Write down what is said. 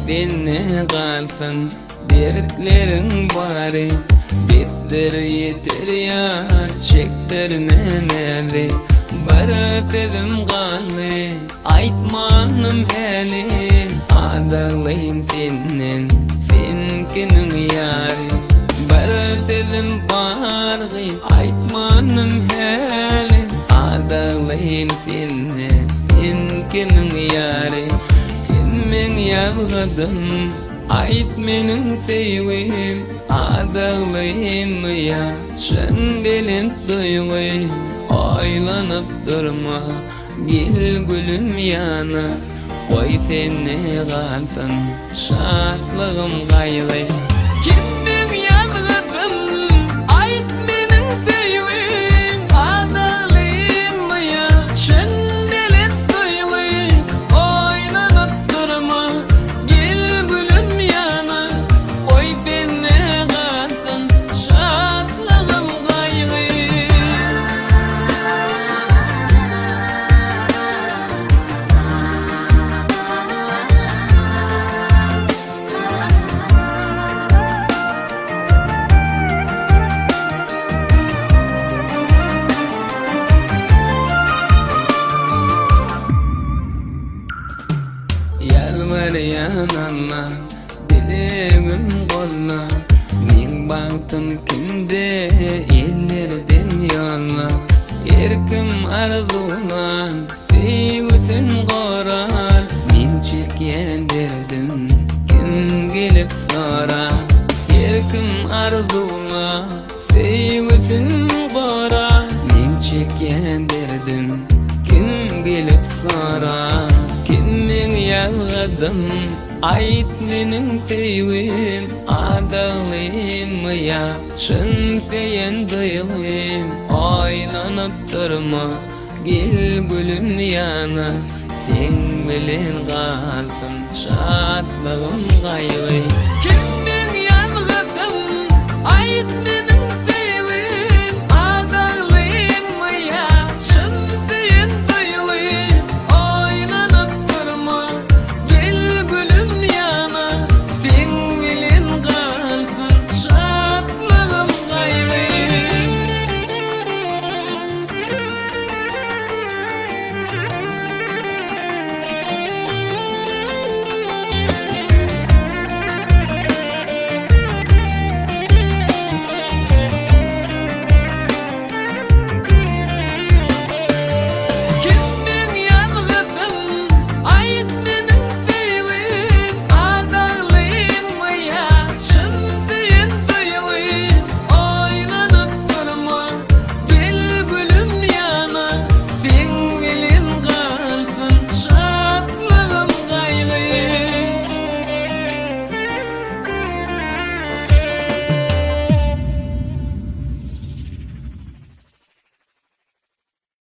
sende galsyn dertleriň bary. Besdir ýeter ýar çekdirme näzi. Bir sözüm galdy aýtmanym häli. Adaglym senden sen kimiň ýary. Bir sözüm bargy aýtmanym häli. Adaglym senden sen kimiň ýary. Kim meň ýazgydym aýt meniň söýgim. Adaglymmy ýa çyn belent duýgy. Oýlanyp durma gel gülüm ýana. Goý sende galsyn şatlygym gaýgy. Kim meň ýazgydym aýt meniň söýgim. Adaglymmy ýa çyn belent duýgy. Oýlanyp durma gel gülüm ýana. Goý sende galsyn şatlygym gaýgy. Ýalbarýan Alla, dilegim golla, Meň bagtym kimde ellerden ýolla. Her kim arzuwlan, söýgüsin gorar, Meň çekýän derdim kim gelip sorar. Her kim arzuwlan, söýgüsin gorar, Meň çekýän derdim kim gelip sorar. Kim meň ýazgydym, aýt meniň söýgim, Adaglymy ýa çyn söýen duýgym. Oýlanyp durma, gel gülüm ýana, Seň bilen galsyn şatlygym gaýgy. Kim.